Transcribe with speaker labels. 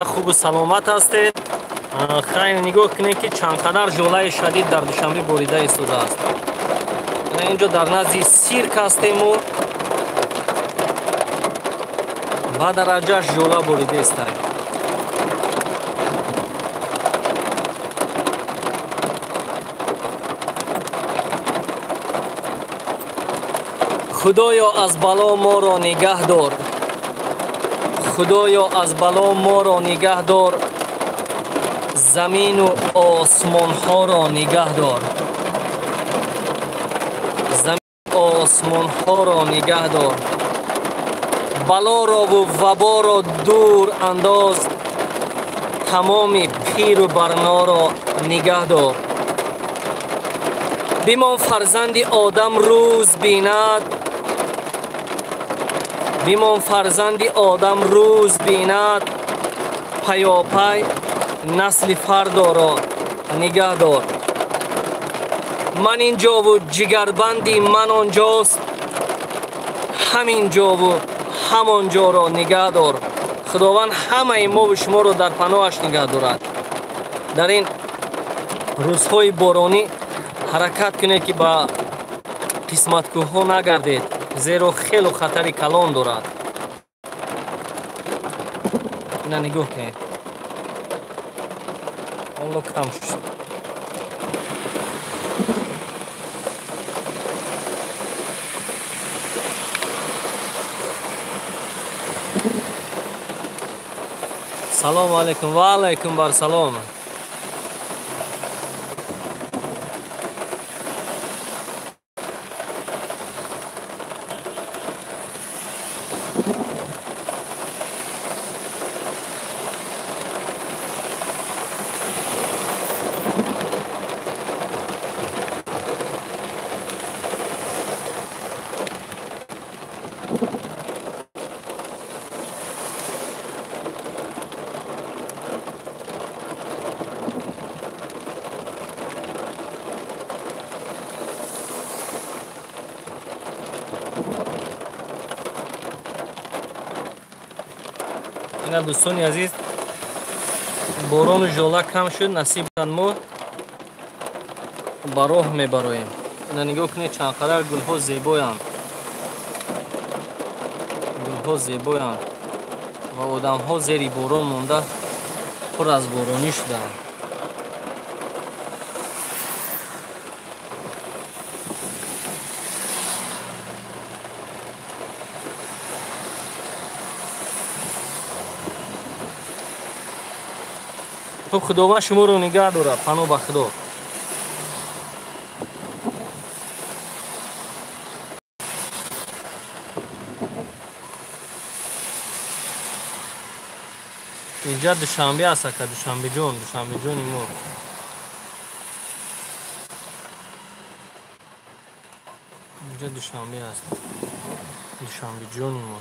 Speaker 1: Хубу саломат ҳастед. Хайр, нигоҳ кунед, ки чанд қадар жолаи шадид дар Душанбе борида истодааст. Инҷо дар назди сирк ҳастему ба дараҷаш жола борида истад. Худоё, аз бало моро нигаҳ дор. Худоё, аз бало моро нигаҳ дор, замину осмонҳоро нигаҳ дор, замин осмонҳоро нигаҳ дор, балорову ваборо дур андоз, тамоми пиру барноро нигаҳ дор. Бимон фарзанди одам рӯз бинад, бимон фарзанди одам рӯз бинад, паёпай насли фардоро нигаҳ дор. Ман ин ҷову ҷигарбанди ман он ҷост, ҳамин ҷову ҳамон ҷоро нигаҳ дор. Худованд ҳамаи мову шуморо дар паноҳаш нигаҳ дорад. Дар ин рӯзҳои боронӣ ҳаракат кунед, ки ба қисматкӯҳҳо нагардед, зеро хело хатари калон дорад. Ина нигоҳ кунед, ҳоло кам шуд. Салому алайкум. Ва алайкум бар салом. Ина, дӯстони азиз, борону жола кам шуд, насибан мо ба роҳ мебароем. Ина нигоҳ кунед, чанд қадар гулҳо зебоянд, гулҳо зебоянд ва одамҳо зери борон монда пур аз боронӣ шудаанд. Хуб, Худованд шуморо нигаҳ дорад. Паноҳ ба Худо. Инҷа Душанбе аст, ака, Душанбеҷон, Душанбеҷони мо. Инҷа Душанбе аст, Душанбеҷони мо.